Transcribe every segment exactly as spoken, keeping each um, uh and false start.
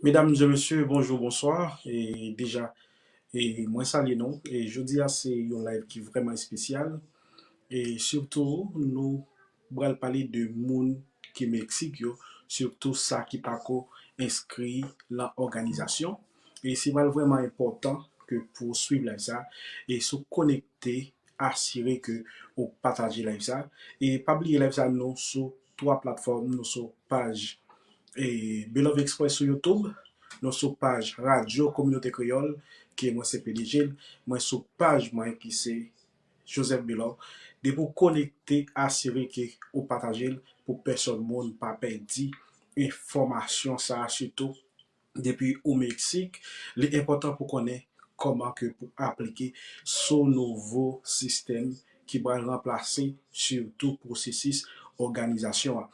Medam e mesye, bonjou, bonswa. E deja, e mwen salye nou. E jodi a se yon live ki vrèman espesyal. E sitou, nou pral pale de moun ki Meksik yo, sitou sa ki pako enskri lan òganizasyon. E se pral vrèman enpòtan ke pou swiv live sa e si w konekte, asire ke ou pataje live sa. E pa bliye live sa nou sou twa platfòm, nou sou paj e Belove Express sou YouTube, nou sou paj Radyo Kominote Kreyòl, ke mwen se P D G l, mwen sou paj mwen ki se Joseph Belove. Depi w konekte, asire ke ou pataje l pou pèsòn moun pa pèdi enfòmasyon sa a, sitou depi ou Meksik, li enpòtan pou konnen kòman ke pou aplike sou nouvo sistèm ki pral ranplase sitou pwosesis òganizasyon an.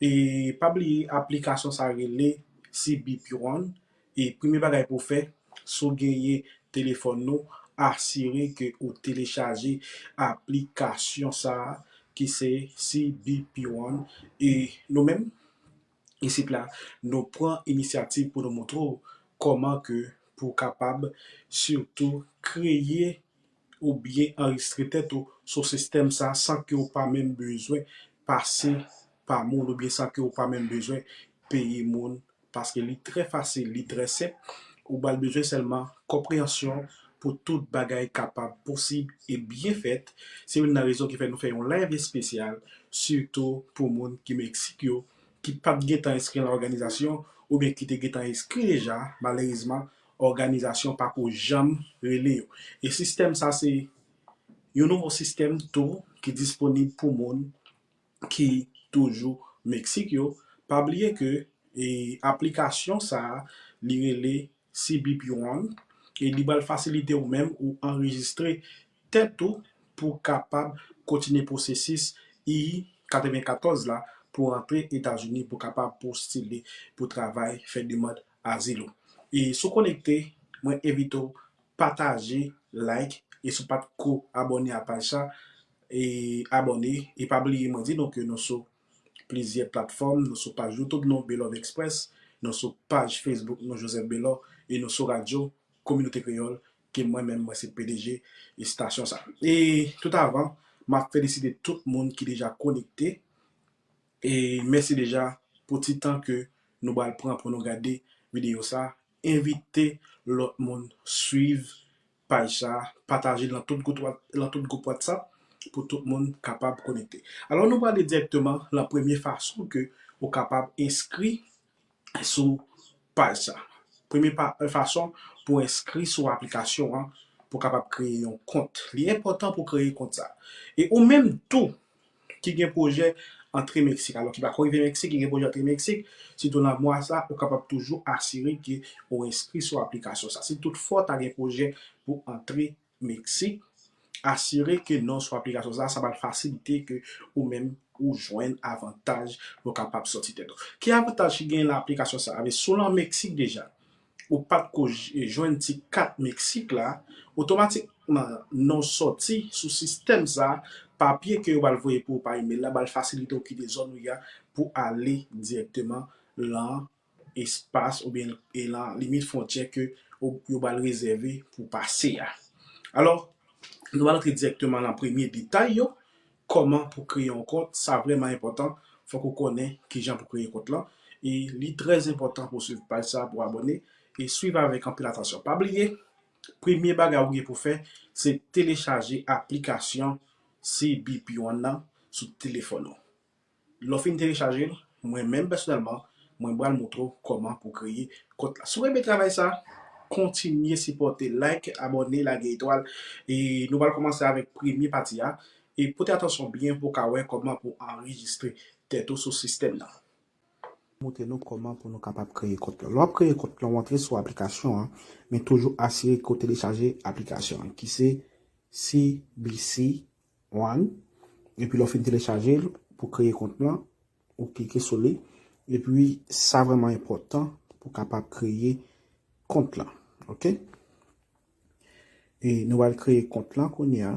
E pa bliye, aplikasyon sa rele C B P One. E premye bagay pou w fè, si w genyen telefòn nou, asire ke ou telechaje aplikasyon sa a ki se C B P One. E nou menm, isit la, nou pran inisyativ pou nou montre w kòman ke pou w kapab sitou kreye oubyen anrejistre tèt ou sou sistèm sa san ke w pa menm bezwen pase pa moun oubyen san ke w pa menm bezwen peye moun, paske li trè fasil, li trè senp. Ou pral bezwen sèlman konpreyansyon pou tout bagay kapab posib e byen fèt. Se youn nan rezon ki fè nou fè yon live espesyal, sitou pou moun ki Meksik yo, ki pa t gentan enskri nan òganizasyon, oubyen ki te gentan enskri deja, malerezman, òganizasyon pako janm rele yo. E sistèm sa se yon nouvo sistèm tou ki disponib pou moun ki toujou Meksik yo. Pa bliye ke e, aplikasyon sa a, li rele C B P One, e li pral fasilite ou menm ou anrejistre tèt ou pou kapab kontinye pwosesis I katrevenkatòz la pou antre Etazini, pou kapab postile pou travay, fè demann azil ou. E si w konekte, mwen envite w pataje, like, e si w pa t ko abòne a paj sa, e abòne. E pa bliye, mwen di nou ke nou sou plizyè platfòm, nou sou paj YouTube nou, Belove Express, nou sou paj Facebook nou, Joseph Belove, e nou sou radyo Kominote Kreyòl, ke mwen menm, mwen se P D G estasyon sa. E tout avan, m ap felisite tout moun ki deja konekte. E mèsi deja pou ti tan ke nou pral pran pou nou gade videyo sa. Envite lòt moun swiv paj sa, pataje l lan tout gwoup, lan tout gwoup WhatsApp pou tout moun kapab konekte. Alò, nou prale dirèkteman lan premye fason ke ou kapab enskri sou paj sa. Premye pa, fason pou enskri sou aplikasyon an, pou kapab kreye yon kont. Li enpòtan pou kreye kont sa. E ou menm tou, ki gen pwojè antre Meksik, alò ki pako rive Meksik, ki gen pwojè antre Meksik, sitou nan mwa sa, ou kapab toujou asire ke ou enskri sou aplikasyon sa. Si toutfwa w ta gen pwojè pou antre Meksik, asire ke non sou aplikasyon sa, sa pral fasilite ke ou menm ou jwenn avantaj pou kapab sòti tèt ou. Ki avantaj ki gen lan aplikasyon sa? Avè si w lan Meksik deja, ou pa t ko j-, jwenn ti kat Meksik la, otomatikman non w sòti sou sistèm sa, papye ke yo pral voye pou ou pa email la pral fasilite w kite zòn ou ye a pou ale dirèkteman lan espas oubyen e lan limit fwontyè ke ou, yo pral rezève pou pase a. Alò, nou pral antre dirèkteman lan premye detay yo, kòman pou kreye yon kont, sa vrèman enpòtan, fòk ou konnen kijan pou kreye kont lan, e li trè enpòtan pou swiv paj sa pou abòne, e swiv avèk anpil atansyon. Pa bliye, premye bagay ou gen pou fè, se telechaje aplikasyon C B P One nan sou telefòn ou. Lè w fin telechaje l, mwen menm pèsonèlman, mwen pral montre w kòman pou kreye kont la. Si w renmen travay sa, kontinye sipòte, like, abòne, lage etwal, e nou pral kòmanse avèk premye pati a. E pote atansyon byen pou w ka wè kòman pou anrejistre tèt ou sou sistèm nan. Montre nou kòman pou nou kapab kreye kont lan. Lè w ap kreye kont lan, w antre sou aplikasyon an, men toujou asire ke w telechaje aplikasyon an, ki se C B C One. Epi lè w fin telechaje l pou kreye kont lan, ou klike sou li. Epi sa vrèman enpòtan pou kapab kreye kont lan. Oke? E nou pral kreye kont lan kounye a.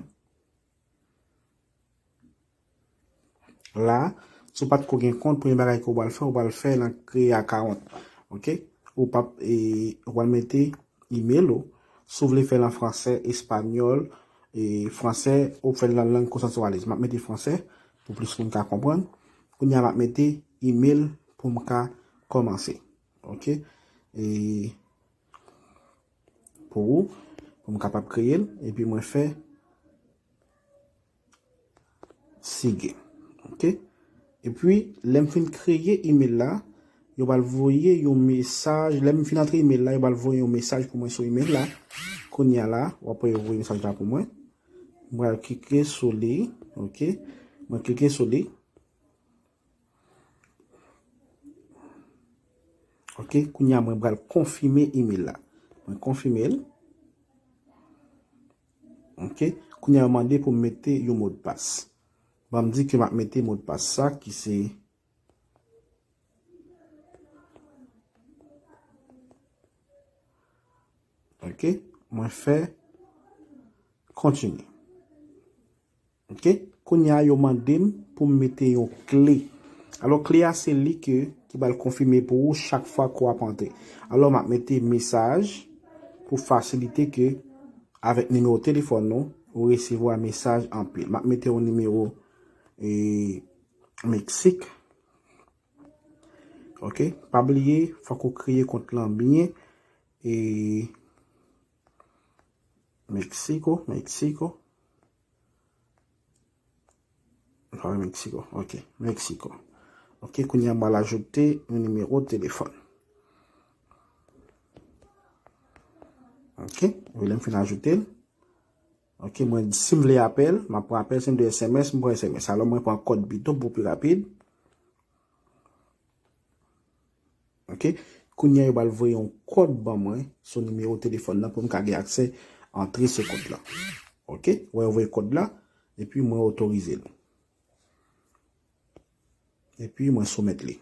La, si w pa t ko gen kont, premye bagay ke w pral fè, w pral fè lan kreye akawont. Oke? ou p ap, e, ou pral mete email ou. Si w vle fè l an fransè, espanyòl, e, fransè, ou fè l nan lang konsanso w alèz. M ap mete fransè pou plis moun ka konprann. Kounye a, m ap mete email pou m ka kòmanse. Oke? E, pou ou, pou m kapab kreye l, epi mwen fè sigue. Oke? Epi, lè m fin kreye email la, yo pral voye yon mesaj. Lè m fin antre email la, yo pral voye yon mesaj pou mwen sou email la. Kounye a la, w ap wè yo voye mesaj la pou mwen. Mwen pral klike sou li. Oke? Mwen klike sou li. Oke? Kounye a, mwen pral konfime email la. Mwen konfime l. Oke? Kounye a, yo mande pou m mete yon modpas. Ban m di ke m ap mete modpas sa ki se, oke? Mwen fè kontinye. Oke? Kounye a, yo mande m pou m mete yon kle. Alò, kle a se li ke, ki pral konfime pou ou chak fwa ke w ap antre. Alò, m ap mete mesaj pou fasilite ke, avèk nimewo telefòn nou, ou resevwa mesaj anpil. M ap mete yon nimewo, e, Meksik. Oke? Pa bliye, fòk ou kreye kont lan byen. E, Meksiko, Meksiko. Pa wè Meksiko. Oke, Meksiko. Oke, kounye a m pral ajoute yon nimewo telefòn. Oke, epi lè m fin ajoute l. Oke, mwen, si m vle apèl, m ap pran apèl, si m vle S M S, m pran S M S. Alò, mwen pran kòd pito pou pi rapid. Oke? Kounye a, yo pral voye yon kòd ban mwen sou nimewo telefòn nan pou m ka gen aksè antre sou kont la. Oke? Wè, yo voye kòd la, epi mwen otorize l. Epi mwen soumèt li.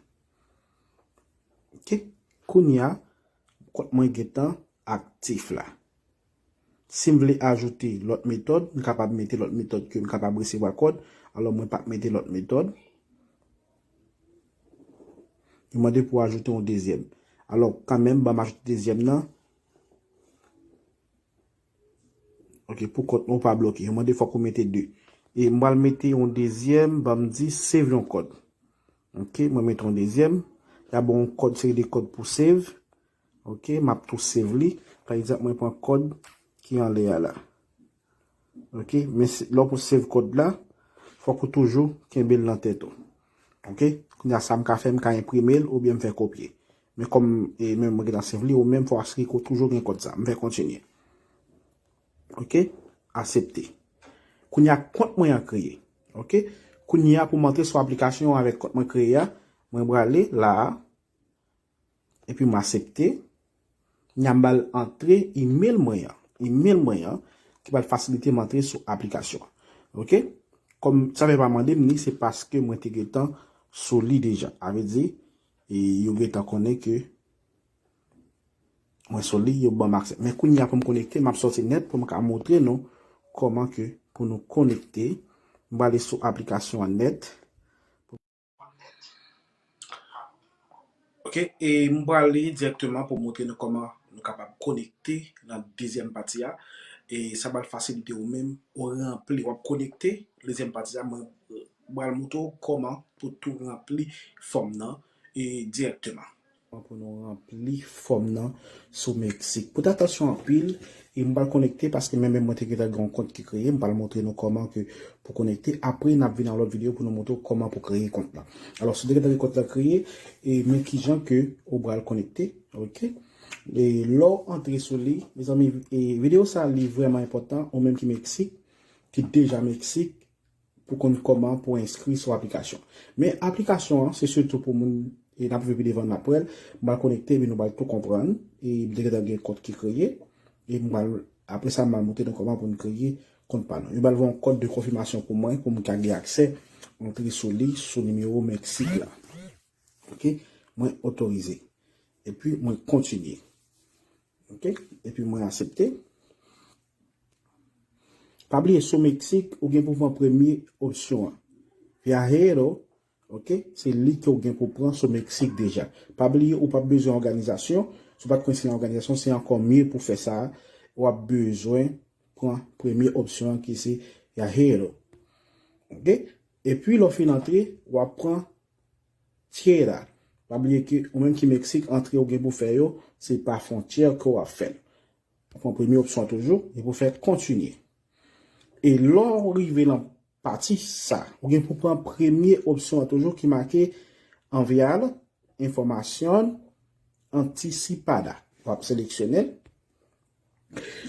Oke? Kounye a, kont mwen gentan aktif la. Si m vle ajoute lòt metòd, m kapab mete lòt metòd ke m kapab resevwa kòd. Alò, mwen p ap mete lòt metòd. Yo mande pou w ajoute yon dezyèm. Alò, kanmenm, ban m ajoute dezyèm nan. Oke, pou kont nou pa bloke. Yo mande fòk ou mete de. E m pral mete yon dezyèm, ban m di save yon kòd. Oke, mwen mete yon dezyèm. Y a ba w yon kòd, seri de kòd pou save. Oke, m ap tou save li. Pa egzanp, mwen pran kòd ki anlè a la. Oke, men si, lè w pou save kòd la, fòk ou toujou kenbe l nan tèt ou. Oke, kounye a sa m ka fè, m ka enprime l oubyen m fè kopye. Men kòm, e, men mwen gentan save li, ou menm fò asire ke w toujou gen kòd sa. M fè kontinye. Oke, aksepte. Kounye a kont mwen an kreye. Oke, kounye a pou m antre sou aplikasyon an avèk kont mwen kreye a, mwen prale la a. Epi m aksepte. Kounye a m pral antre email mwen an. Email mwen an ki pral fasilite m antre sou aplikasyon an. Oke? Kòm sa fè pa mande m ni, se paske mwen te gentan sou li deja. A vle di, e yo gentan konnen ke mwen sou li, yo ban m aksè. Men kounye a pou m konekte, m ap sòti nèt pou m ka montre nou kòman ke pou nou konekte. M prale sou aplikasyon an nèt. Ok, e m prale dirèkteman pou montre nou kòman nou kapab konekte nan dezyèm pati a. E sa pral fasilite ou menm, ou ranpli, w ap konekte, dezyèm pati a, mwen pral montre w kòman pou tou ranpli fòm nan, e dirèkteman. Pou nou ranpli fòm nan sou Meksik. Pote atansyon anpil, e m pral konekte paske mwen menm mwen te gentan gen yon kont ki kreye. M pral montre nou kòman ke pou konekte. Apre, n ap vin nan lòt videyo pou nou montre w kòman pou kreye kont lan. Alò, si w te gentan gen kont lan kreye, e men kijan ke ou pral konekte, ok? E lè w antre sou li, mezanmi, e videyo sa li vrèman enpòtan, ou menm ki Meksik, ki deja Meksik, pou konn kòman pou enskri sou aplikasyon. Men aplikasyon an, se sitou pou moun, e n ap rive pi devan, n ap wè l, m pral konekte, epi nou pral tou konprann, e m te gentan gen kont ki kreye, e m pral, apre sa, m pral montre nou kòman pou n kreye kont pa nou. Yo pral voye yon kòd de konfimasyon pou mwen, pou m ka gen aksè antre sou li, sou nimewo Meksik la. Ok? Mwen otorize. Epi mwen kontinye. Ok? Epi mwen aksepte. Pa bliye, sou Meksik, ou gen pou pran premye opsyon an. Viajero, ok? Se li ke w gen pou pran sou Meksik deja. Pa bliye, ou p ap bezwen òganizasyon, Si w pa t konn si nan òganizasyon, se ankò mye pou fè sa. W ap bezwen pran premye opsyon an ki se Viajero. Ok? Epi lè w fin antre, w ap pran Tierra. Pa bliye ke ou menm ki Meksik, antre ou gen pou fè yo, se pa fwontyè ke w ap fè l. Ou pran premye opsyon an toujou, epi w fè kontinye. E lè w rive nan pati sa, ou gen pou pran premye opsyon an toujou ki make Enviar información anticipada. W ap seleksyone l.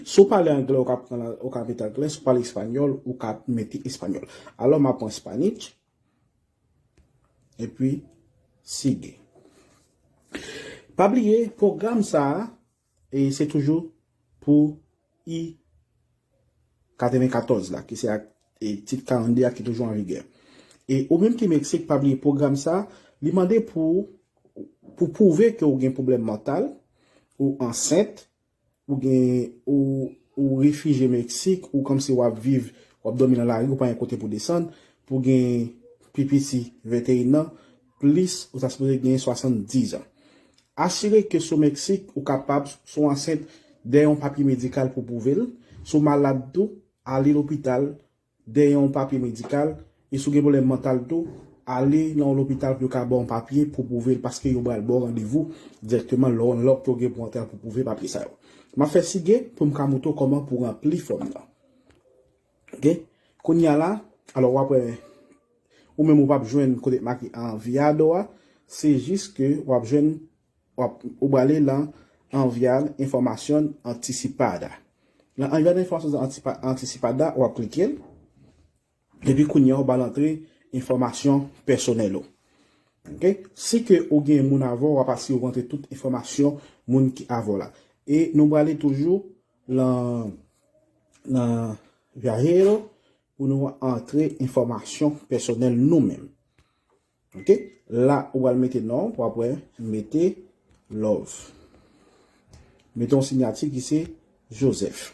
Si w pale anglè, ou ka pran, ou ka mete anglè. Si w pale espanyòl, ou ka mete espanyòl. Alò, m ap pran Spanish. Epi, sigue. Pa bliye, pwogram sa a, e se toujou pou I katrevenkatòz la, ki se ak, e, tit karannde a ki toujou an vigè. E ou menm ki Meksik, pa bliye pwogram sa, li mande pou, pou pwouve ke ou gen pwoblèm mantal, ou ansent, ou gen, ou, ou refijye Meksik, ou kòmsi w ap viv, w ap dòmi nan lari, ou pa gen kote pou desann, pou gen pi piti venteyen an, plis ou ta sipoze gen swasanndizan. Asire ke si w Meksik, ou kapab, si w ansent, dèyè yon papye medikal pou pwouve l. Si w malad tou, ale lopital, dèyè yon papye medikal. E si w gen pwoblèm mantal tou, ale nan yon lopital pou yo ka ba w yon papye pou pwouve l, paske yo pral ba w randevou dirèkteman lè w, lè w gen pou antre pou pwouve papye sa yo. M ap fè sigue pou m ka montre w kòman pou ranpli fòm nan. Ok? Kounye a la, alò w ap wè, ou menm ou p ap jwenn kote make enviado a, se jis ke w ap jwenn, w ap, ou prale lan Enviar información anticipada. Lan Enviar información anticipa-, anticipada, w ap klike l. Epi kounye a, w pral antre enfòmasyon pèsonèl ou. Ok? Si ke ou gen moun avè w, w ap asire w rantre tout enfòmasyon moun ki avè w la. E nou prale toujou lan, lan Viajero pou nou antre enfòmasyon pèsonèl nou menm. Ok? La, ou pral mete non, w ap wè, mete Love. Mete yon siyati ki se Joseph.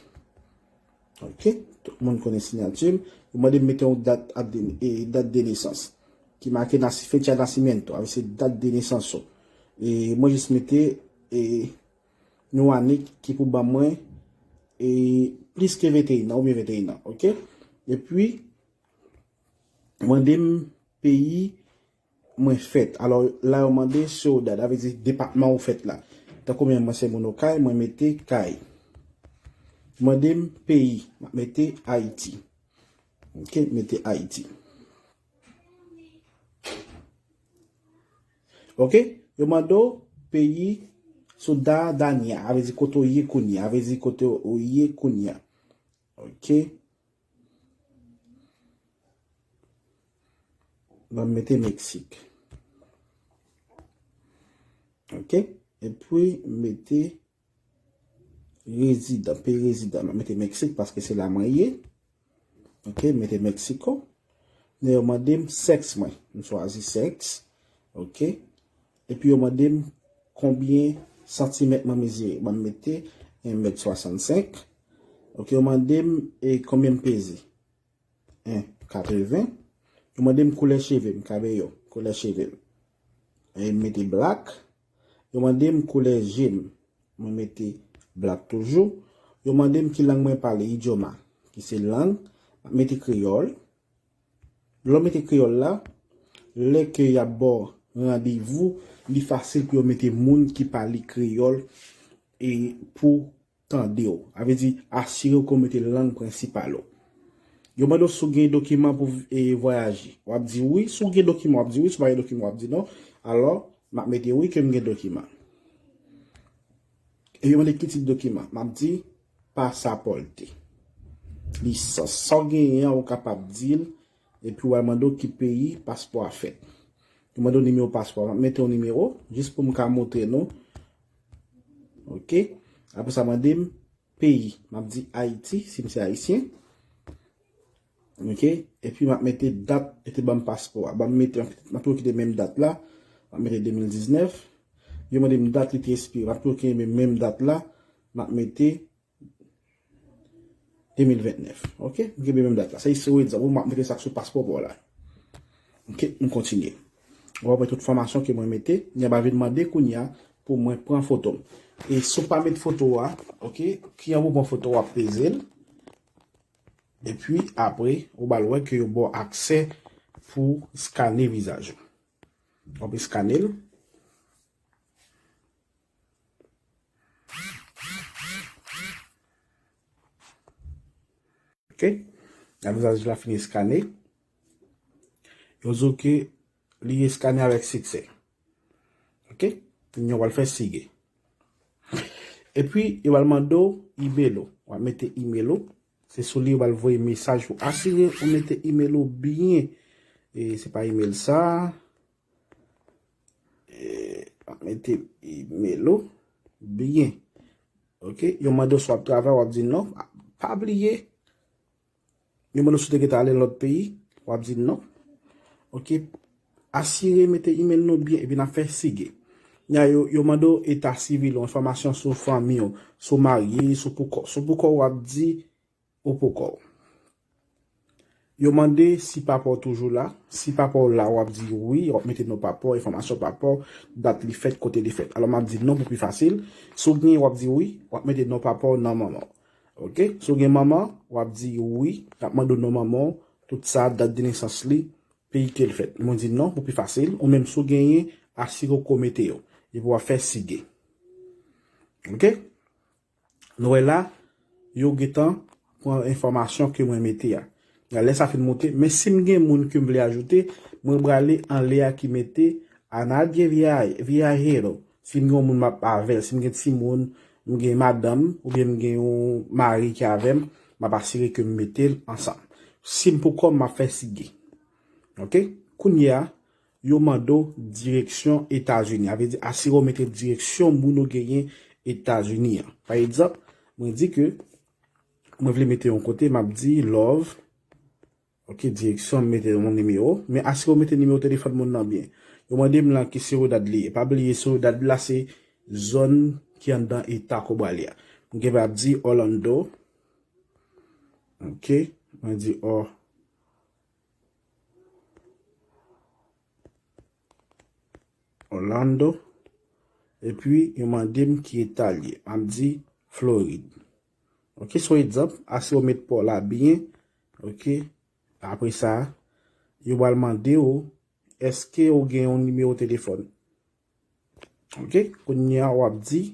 Ok? Tout moun konnen siyati m. Yo mande m mete yon dat ap de, e, dat de nesans. Ki make nasi, fecha de nacimiento, avè se dat de nesans ou. E mwen jis mete, e, yon ane ki pou ban mwen, e, plis ke venteyen an, oubyen venteyen an, ok? Epi, mande m peyi mwen fèt. Alò, la yo mande ciudad, avè di depatman ou fèt la. Tankou mwen, mwen se moun Okay, mwen mete Kay. Mande m peyi, m ap mete Ayiti. Ok, mete Ayiti. Ok, yo mande w peyi ciudadanía, avè di kote w ye kounye a, avè di kote w ye kounye a. Ok. Ban m mete Meksik. Ok, epi mete rezidan, peyi rezidan. M ap mete Meksik paske se la mwen ye. Ok, mete Meksiko. Men yo mande m sèks mwen. M chwazi sèks. Ok. Epi yo mande m konbyen santimèt mwen mezire. Ban m mete en mèt swasannsenk. Ok, yo mande m, e, konbyen m peze. En katreven. Yo mande m koulè cheve m, kabeyo, koulè cheve m. E m mete black. Yo mande m koulè je m. Mwen mete black toujou. Yo mande m ki lang mwen pale, idioma, ki se lang. M ap mete kreyòl. Lè w mete kreyòl la, lè ke y ap ba w randevou, li fasil pou yo mete moun ki pale kreyòl e pou tande w. Avè di, asire w ke w mete lang prensipal ou. Yo mande w si w gen dokiman pou, e, vwayaje. W ap di wi. Si w gen dokiman, w ap di wi. Si w pa gen dokiman, w ap di non. Alò, m ap mete wi ke m gen dokiman. E yo mande ki tip dokiman. M ap di pasapòte. Lisans. Sa w genyen an, ou kapab di l. Epi w al mande w ki peyi paspò a fèt. Yo mande w nimewo paspò. M ap mete yon nimewo, jis pou m ka montre nou. Ok. Apre sa, mande m peyi. M ap di Ayiti, si m se ayisyen. Ok. Epi m ap mete dat yo te ban m paspò a. Ban m mete, m ap toujou kite menm dat la. M ap mete de mil diznèf. Yo mande m dat li te ekspire. M ap toujou kite menm, menm dat la. M ap mete de mil ventnèf. Ok? M kenbe menm dat la. Sa se yon egzanp. M ap mete sa sou paspò pa w la. Ok? M kontinye. W ap wè tout enfòmasyon ke mwen mete. Li ap vin mande kounye a pou mwen pran foto m. E si w pa met foto a, ok, kliyan pou pran foto a, w ap peze l. Epi apre, ou ba l wè ke yo ba w aksè pou skane vizaj ou. W ap eskane l. Ok? La vizaj la fin eskane. Yo di w ke li eskane avèk siksè. Ok? Kounye a w al fè sige. Epi, yo al mande w email ou. W ap mete email ou. Se sou li yo al voye mesaj pou asire ou mete email ou byen. E se pa email sa. E, w ap mete email ou byen. Ok? Yo mande w si w ap travay, w ap di non. Pa bliye, yo mande w si w te gentan ale nan lòt peyi, w ap di non. Ok? Asire mete email nou byen, epi n ap fè sige. Nya yo, yo mande w eta sivil ou, enfòmasyon sou fanmi w, si w marye, si w poukò. Si w poukò, w ap di ou poukò. Yo mande si papa w toujou la. Si papa w la, w ap di wi, w ap mete non papa w, enfòmasyon papa w, dat li fèt, kote li fèt. Alò, m ap di non pou pi fasil. Si w genyen, w ap di wi, w ap mete non papa w, non manman w. Ok? Si w gen manman, w ap di wi, y ap mande w non manman w, tout sa, dat de nesans li, peyi ke l fèt. Mwen di non pou pi fasil. Ou menm, si w genyen, asire w ke w mete yo. Epi w ap fè sige. Ok? Nou wè la, yo gentan pran enfòmasyon ke mwen mete a. Lè sa fin moute, men si m gen moun ke m vle ajoute, mwen prale anlè a ki mete a nadie via, viajero. Si m gen yon moun m ap avè l, si m gen timoun, m gen madanm, oubyen m gen yon mari ki avè m, m ap asire ke m mete l ansanm. Si m poko, m ap fè sige. Ok? Kounye a, yo mande w direksyon Etazini. A vle di, asire w mete direksyon moun ou genyen Etazini an. Pa egzanp, mwen di ke mwen vle mete yon kote, m ap di love. Ok, direksyon, m mete yon nimewo. Men asire w mete nimewo telefòn moun nan byen. Yo mande m lan ki Ciudad li ye. Pa bliye, Ciudad la se zòn ki anndan eta Cobra li a. M gen ap di Orlando. Ok, mwen di Or-, Orlando. Epi, yo mande m ki eta l ye. M ap di Florid. Ok, se yon egzanp. Asire w met pa w la byen. Ok, apre sa, yo pral mande w, èske w gen yon nimewo telefòn? Ok, kounye a w ap di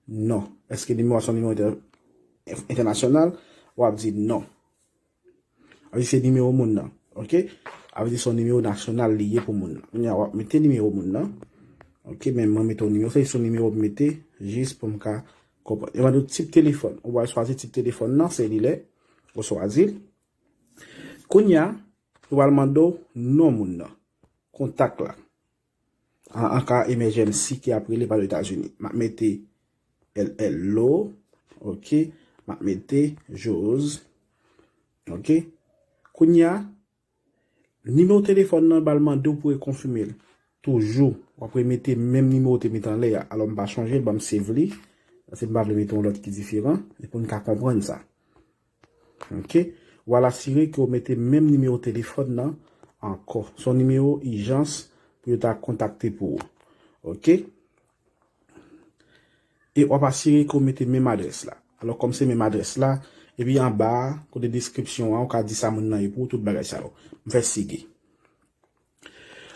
non. Èske nimewo a se yon nimewo entè-, entènasyonal? W ap di non. A vle di se nimewo moun nan. Ok? A vle di se yon nimewo nasyonal li ye pou moun nan. Kounye a w ap mete nimewo moun nan. Ok, men mwen mete yon nimewo, se yon nimewo m mete jis pou m ka konprann. Yo mande w tip telefòn. Ou pral chwazi tip telefòn nan, selilè. Ou chwazi l. Kounye a, yo pral mande w non moun nan. Kontak la. An, an ka emergency ki ap rele pa Etazini. M ap mete L L O, ok. M ap mete Jose, ok. Kounye a, nimewo telefòn nan, ba l mande w pou rekonfime l. Toujou, w ap remete menm nimewo w te mete anlè a. Alò, m pa chanje l, ban m save li. Paske m pa vle mete yon lòt ki diferan. E pou n ka konprann sa. Ok? W al asire ke w mete menm nimewo telefòn nan ankò. Se yon nimewo ijans pou yo ta kontakte pou ou. Ok? E w ap asire ke w mete menm adrès la. Alò, kòm se menm adrès la, epi anba a, kote deskripsyon an, ou ka di sa moun nan ye pou ou, tout bagay sa yo. M fè sige.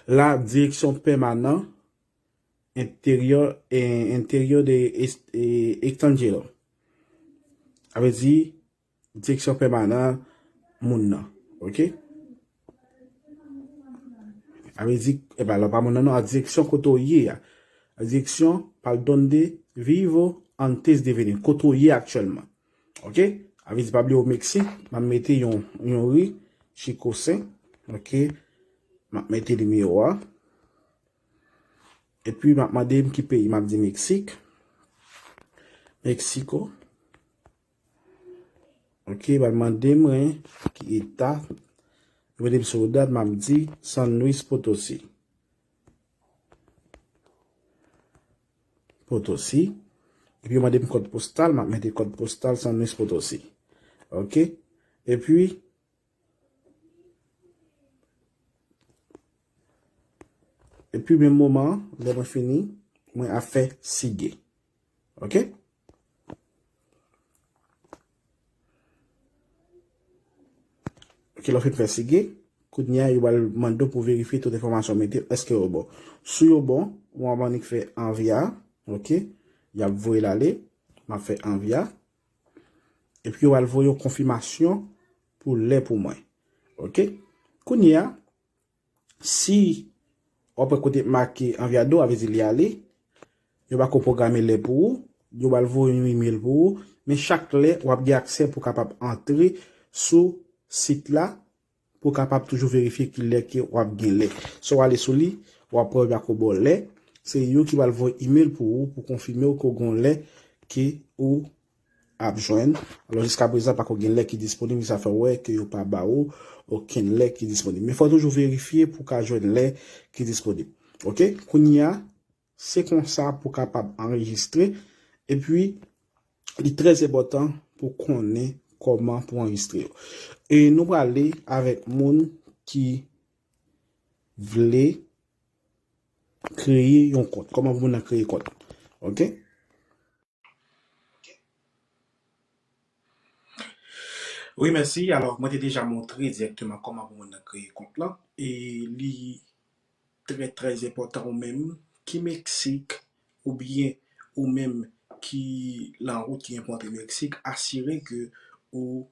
La, direksyon pèmanan, enteryè, eh, enteryè de est-, eh, extranjero. Sa vle di, direksyon pèmanan moun nan. Ok? Sa vle di, e pa, la pa moun nan, non, a direksyon kote w ye a. A direksyon, pardonde vivo antes de venir. Kote w ye aktyèlman. Ok? Sa vle di, pa bliye w Meksik, m ap mete yon, yon ri, Chico Sen. Ok? M ap mete nimewo a. Epi, m ap mande m ki peyi, m ap di Meksik. Meksiko. Ok, m ap mande mwen ki eta. Yo mande m ciudad, m ap di San Luis Potosi. Potosi. Epi, yo mande m kòd postal, m ap mete kòd postal San Luis Potosi. Ok? Epi, Epi menm moman an, lè mwen fini, mwen ap fè sige. Ok? Ok, lè w fin fè sige, kounye a, yo pral mande w pou verifye tout enfòmasyon w mete, èske yo bon. Si yo bon, w ap annik fè anvi a, ok? Y ap voye l ale, m ap fè anvi a. Epi yo pral voye yon konfimasyon pou lè pou mwen. Ok? Kounye a, si w ap wè kote make anvi a do, a vle di li ale, yo pako pwograme lè pou ou, yo pral voye yon imèl pou ou, men chak lè w ap gen aksè pou w kapab antre sou sit la, pou w kapab toujou verifye ki lè ke w ap gen lè. Si w ale sou li, w ap wè yo pako ba w lè, se yo ki pral voye imèl pou ou, pou konfime w ke w gen yon lè ke ou ap jwenn. Alò, jiska prezan, pako gen lè ki disponib, sa fè w wè ke yo pa ba ou okenn lè ki disponib. Men fò w toujou verifye pou w ka jwenn lè ki disponib. Ok? Kounye a, se konsa pou w kapab anrejistre. Epi, li trè enpòtan pou w konnen kòman pou w anrejistre yo. E nou prale avèk moun ki vle kreye yon kont. Kòman pou moun nan kreye kont. Ok? Wi, mèsi. Alò, mwen te deja montre dirèkteman kòman pou moun nan kreye kont lan. E li trè, trè enpòtan ou menm ki Meksik, oubyen ou menm ki lan wout ki gen pou antre Meksik, asire ke ou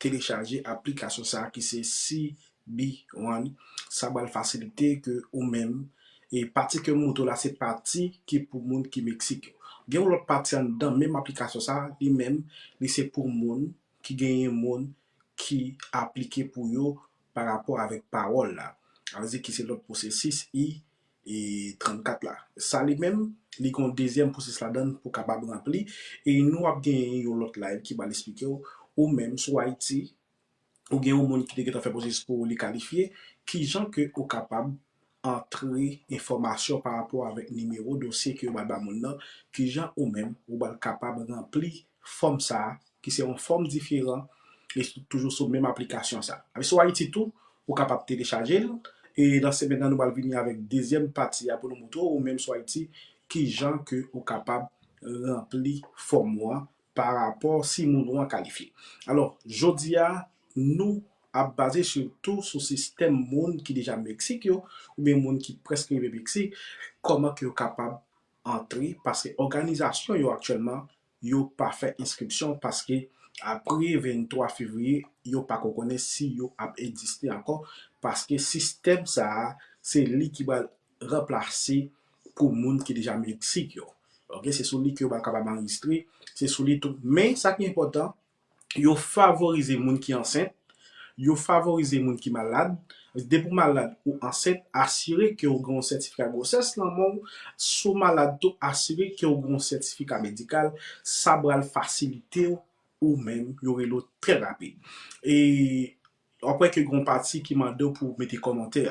telechaje aplikasyon sa a ki se C B One. Sa pral fasilite ke ou menm, e pati ke m montre w la, se pati ki pou moun ki Meksik yo. Gen yon lòt pati anndan menm aplikasyon sa a, li menm, li se pou moun ki genyen moun ki aplike pou yo pa rapò avèk pawòl la. Sa vle di ki se lòt pwosesis I e trannkat la. Sa li menm, li gen yon dezyèm pwosesis ladan l pou w kapab ranpli. E nou ap gen yon lòt live ki pral esplike w, ou menm sou Ayiti, ou gen yon moun ki te gentan fè pwosesis pou ou, li kalifye, kijan ke ou kapab antre enfòmasyon pa rapò avèk nimewo dosye ke yo pral ba moun nan, kijan ou menm ou pral kapab ranpli fòm sa a, ki se yon fòm diferan, e sou- toujou sou menm aplikasyon sa a. Avèk sou Ayiti tou, ou kapab telechaje l, e nan semèn nan, nou pral vini avèk dezyèm pati a pou nou montre w, ou menm sou Ayiti, kijan ke ou kapab ranpli fòm ou an pa rapò si moun ou an kalifye. Alò, jodi a, nou ap baze sitou sou sistèm moun ki deja Meksik yo, oubyen moun ki prèske rive Meksik, kòman ke yo kapab antre, paske òganizasyon yo aktyèlman, yo pa fè enskripsyon, paske apre venntwa fevriye, yo pako konnen si yo ap egziste ankò, paske sistèm sa a, se li ki pral ranplase pou moun ki deja Meksik yo. Ok, se sou li ke yo pral kapab anrejistre, se sou li tou. Men, sa ki enpòtan, yo favorize moun ki ansent, yo favorize moun ki malad. Depi w malad ou ansent, asire ke w gen yon sètifika gwosès nan men w. Si w malad tou, asire ke w gen yon sètifika medikal. Sa pral fasilite w ou menm, yo rele w trè rapid. E w ap wè ke gen yon pati ki mande w pou w mete kòmantè.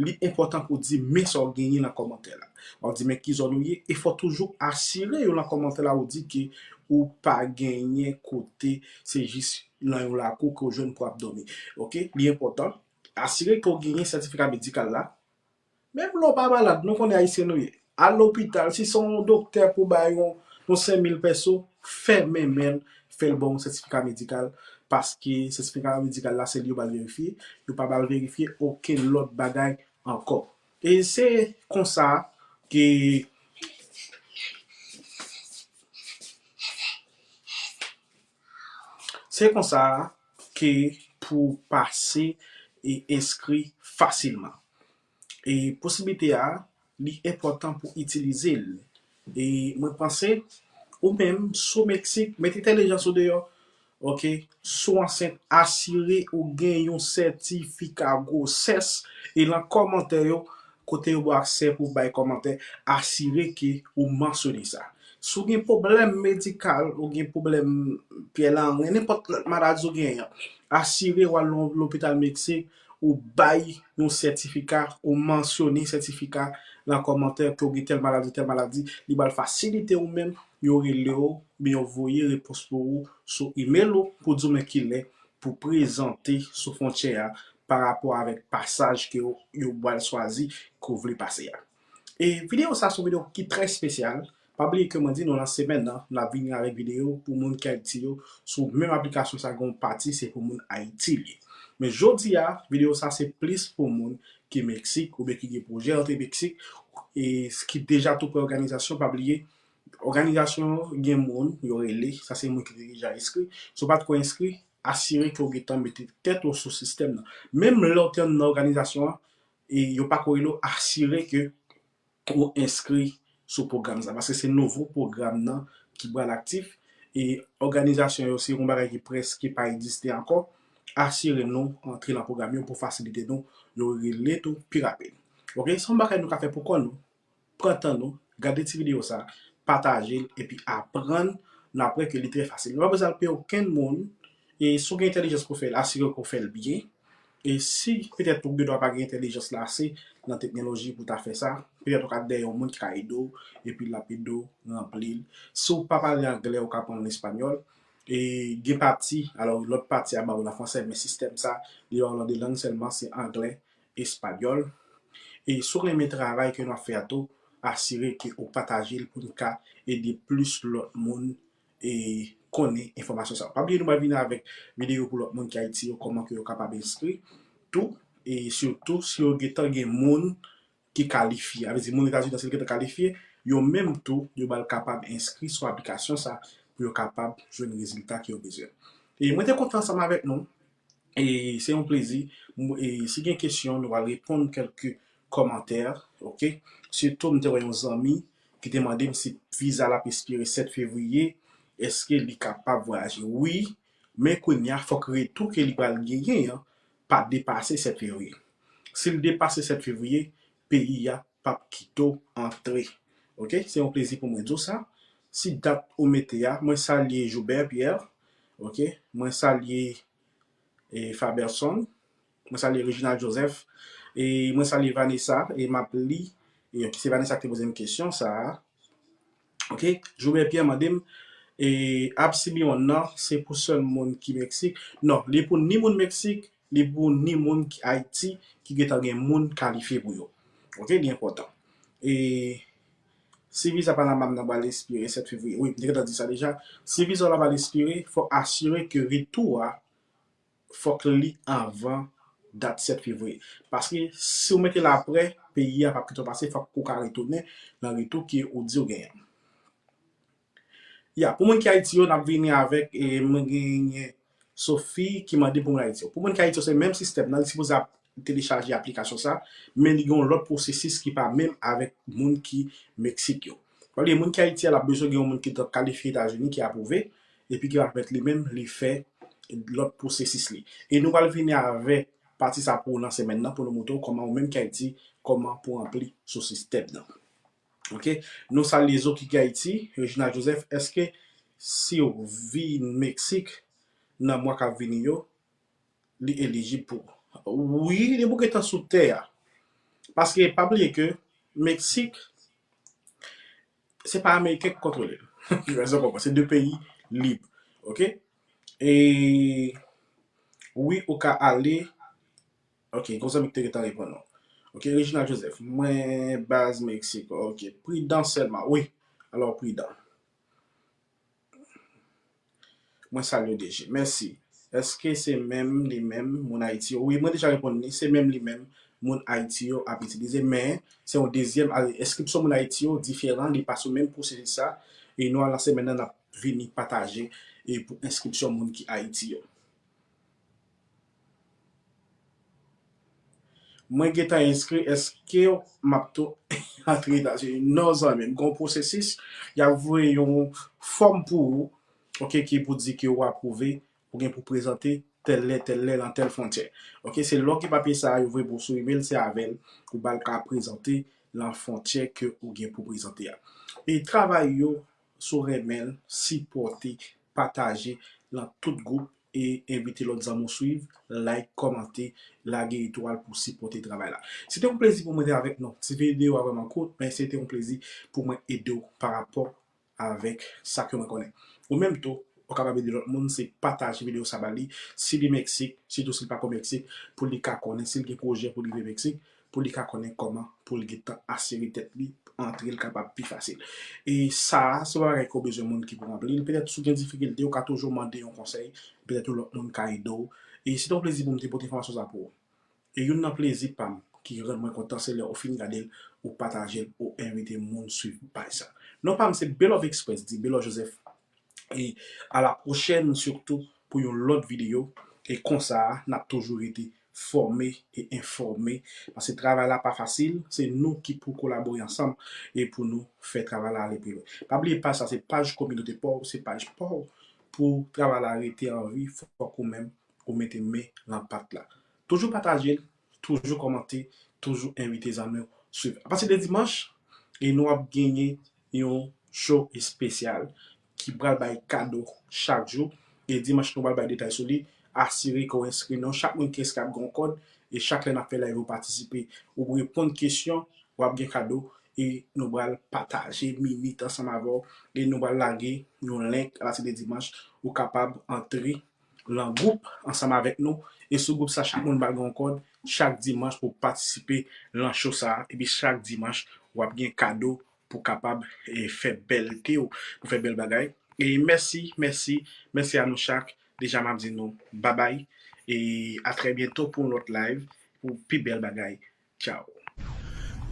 Li enpòtan pou w di men sa w genyen nan kòmantè la. W ap di men ki zòn ou ye, e fò w toujou asire yo nan kòmantè la, ou di ke ou pa genyen kote, se jis nan yon lakou ke w jwenn pou w ap dòmi. Ok? Li enpòtan. Asire ke w genyen sètifika medikal la. Menm lè w pa malad, nou konnen Ayisyen nou ye. Al lopital, si se yon doktè pou bay yon, yon senk mil pèso, fèmen men l, fè l ba w yon sètifika medikal, paske sètifika medikal la, se li yo pral verifye, yo pa pral verifye okenn lòt bagay ankò. E se konsa ke Se konsa ke pou pase e enskri fasilman. E posiblite a, li enpòtan pou itilize l. E mwen panse, ou menm, si w Meksik, met entèlijans ou deyò. Ok? Si w ansent, asire ou gen yon sètifika gwosès. E nan kòmantè yo, kote yo ba w aksè pou w bay kòmantè, asire ke ou mansyone sa. Si w gen pwoblèm medikal, ou gen pwoblèm pyè lanren, nenpòt lòt maladi w genyen, asire w al nan lopital Meksik, ou bay yon sètifika, ou mansyone sètifika nan kòmantè ke w gen tèl maladi, tèl maladi, li pral fasilite ou menm, yo rele w, oubyen yo voye repons pou ou sou imèl ou pou di w men kilè pou prezante sou fwontyè a pa rapò avèk pasaj ke w, yo pral chwazi ke w vle pase a. E videyo sa se yon videyo ki trè espesyal. Pa bliye ke mwen di nou nan semèn nan, n ap vini avèk videyo pou moun ki Ayiti yo sou menm aplikasyon sa, gen yon pati se pou moun Ayiti li ye. Men jodi a, videyo sa se plis pou moun ki Meksik oubyen ki gen pwojè antre Meksik e ki deja tou prè òganizasyon. Pa bliye, òganizasyon yo gen moun yo rele, sa se moun ki te deja enskri. Si w pa t ko enskri, asire ke w gentan mete tèt ou sou sistèm nan. Menm lè w te nan òganizasyon an, e yo pa ko rele w, asire ke ou enskri sou pwogram sa, paske se nouvo pwogram nan ki pral aktif, e òganizasyon yo se yon bagay ki prèske pa egziste ankò. Asire nou antre nan pwogram yo pou fasilite nou, yo rele tou pi rapid. Oke, se yon bagay nou ka fè pou kò nou. Pran tan nou, gade ti videyo sa, pataje l, epi aprann nan pwen ke li trè fasil. Nou pa bezwen al peye okenn moun, e si w gen entèlijans pou fè l, asire ke w fè l byen. E si petèt ou gendwa pa gen entèlijans la ase nan teknoloji pou ta fè sa, petèt ou ka dèyè yon moun ki ka ede w, epi l ap ede w ranpli l. Si w pa pale anglè, ou ka pran l an espanyòl. E gen pati, alò lòt pati a ba w l an fransè, men sistèm sa, li ba w l an de lang sèlman, se anglè, espanyòl. E si w renmen travay ke n ap fè a tou, asire ke ou pataje l pou n ka ede plis lòt moun e konnen enfòmasyon sa yo. Pa bliye nou pral vini avèk videyo pou lòt moun ki Ayiti yo, kòman ke yo kapab enskri tou, e sitou si yo gentan gen moun ki kalifye. A vle di moun Etazini an, si l gentan kalifye, yo menm tou, yo ba l kapab enskri sou aplikasyon sa pou yo kapab jwenn rezilta ke yo bezwen. E mwen te kontan ansanm avèk nou. E se yon plezi. M- e si gen kesyon, nou pral reponn kèlke kòmantè, oke? Sitou, m te wè yon zanmi ki te mande m si viza l ap espire sèt fevriye, èske li kapab vwayaje? Wi, men kounye a, fòk retou ke li pral genyen an pa depase sèt fevriye. Si l depase sèt fevriye, peyi a p ap kite w antre. Oke? Se yon plezi pou mwen di w sa. Si dat ou mete a, mwen salye Joubert Pierre, oke? Mwen salye e Faberson. Mwen salye Reginald Joseph. E mwen salye Vanessa. E m ap li. E se Vanessa ki te poze m kesyon sa a. Oke? Joubert Pierre mande m, e Ab Simeon nan, se pou sèl moun ki Meksik? Non, li pou ni moun Meksik, li pou ni moun ki Ayiti, ki gentan gen moun kalifye pou yo. Oke? Li enpòtan. E si viza pa la m nan pral espire sèt fevriye. Wi, m te gentan di sa deja. Si viza w la pral espire, fò asire ke retou a, fòk li anvan dat sèt fevriye. Paske si w mete l aprè, peyi a p ap kite w pase, fòk ou ka retounen nan retou ke ou di w genyen. Ya, pou moun ki Ayiti yo, n ap vini avèk, e mwen genyen Sophie ki mande pou moun Ayiti yo. Pou moun ki Ayiti yo, se menm sistèm nan, li sipoze ap telechaje aplikasyon sa, men li gen yon lòt pwosesis ki pa menm avèk moun ki Meksik yo. Paske moun ki Ayiti a, l ap bezwen gen yon moun ki t ap kalifye Etazini, ki apwouve, epi ki va pèmèt li menm, li fè lòt pwosesis li. E nou pral vini avèk pati sa pou ou nan semèn nan, pou nou montre w kòman ou menm ki Ayiti, kòman pou ranpli sou sistèm nan. Oke? Nou salye Zoki ki Ayiti, Reginald Joseph, èske si w vin Meksik nan mwa k ap vini yo, li elijib pou ou? Wi, li pou gentan sou tè a. Paske pa bliye ke Meksik, se pa Ameriken ki kontwole l. Èske w konprann? Se de peyi lib. Oke? E wi, ou ka ale. Oke, gon zanmi ki te gentan reponn nou. Oke, Reginald Joseph. Mwen baz Meksik. Oke, pridan sèlman. Wi, alò pridan. Mwen salye w, D J. Mèsi. Èske se menm li menm moun Ayiti yo? Wi, mwen deja reponn li. Se menm li menm moun Ayiti yo ap itilize, men se yon dezyèm, a, enskripsyon moun Ayiti yo diferan, li pa sou menm pwosesis sa. E nou al nan semèn nan, n ap vini pataje e pou enskripsyon moun ki Ayiti yo. Mwen gentan enskri, èske m ap tou antre Etazini? Non, zanmi m, gen yon pwosesis, y ap voye yon fòm pou ou, oke, ki pou di ke ou apwouve, ou gen pou prezante tèl lè, tèl lè, nan tèl fwontyè. Oke, se lè w gen papye sa a, yo voye pou ou sou imèl, se avè l ou pral ka prezante nan fwontyè ke ou gen pou prezante a. E travay yo, si w renmen l, sipòte, pataje nan tout gwoup e envite lòt zanmi w swiv, like, kòmante, lage etwal pou sipòte travay la. Se te yon plezi pou mwen te avèk nou. Ti videyo a vrèman kout, men se te yon plezi pou mwen ede w pa rapò avèk sa ke mwen konnen. Ou menm tou, ou kapab ede lòt moun, se pataje videyo sa ba li. Si li Meksik, sitou si li pa ko Meksik, pou li ka konnen, si li gen pwojè pou li rive Meksik, pou li ka konnen kòman pou l gentan asire tèt li, antre l kapab pi fasil. E sa a, se pa bagay ke w bezwen moun ki pou ranpli l. Petèt si w gen difikilte, ou ka toujou mande yon konsèy, petèt yon lòt moun ka ede w. E se te yon plezi pou m te pote enfòmasyon sa pou ou. E youn nan plezi pa m ki rann mwen kontan, se lè ou fin gade l, ou pataje l, ou envite moun swiv paj sa. Non pa m se Belove Express, di Belove Joseph. E a la pwochèn, sitou pou yon lòt videyo. E konsa, n ap toujou rete fòme e enfòme. Paske travay la pa fasil, se nou ki pou kolabore ansanm e pou nou fè travay la ale pi lwen. Pa bliye paj sa, se paj kominote pa w, se paj pa w. Pou travay la rete an vi, fòk ou menm ou mete men nan pat la. Toujou pataje l, toujou kòmante, toujou envite zanmi w swiv. Apati de dimanch, e nou ap genyen yon show espesyal ki pral bay kado chak jou. E dimanch nou pral bay detay sou li. Asire ke w enskri non. Chak moun ki enskri ap gen yon kòd. E chak lè n ap fè live, ou patisipe, ou reponn kesyon, w ap gen kado. E nou pral pataje minit ansanm avè w. E nou pral lage yon link apati de dimanch. Ou kapab antre lan gwoup ansanm avèk nou. E sou gwoup sa, chak moun pral gen yon kòd chak dimanch pou patisipe lan show sa. Epi chak dimanch, w ap gen kado pou kapab e, fè bèlte w, pou fè bèl bagay. E mèsi, mèsi, mèsi a nou chak. Deja, m ap di nou babay. E a trè byento pou yon lòt live, pou pi bèl bagay. Tchao.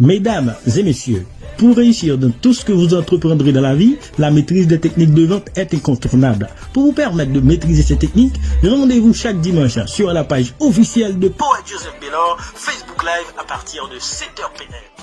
Mesdames et messieurs, pour réussir dans tout ce que vous entreprendrez dans la vie, la maîtrise des techniques de vente est incontournable. Pour vous permettre de maîtriser ces techniques, rendez-vous chaque dimanche sur la page officielle de Poète Joseph Bellor, Facebook Live à partir de sept heures P M.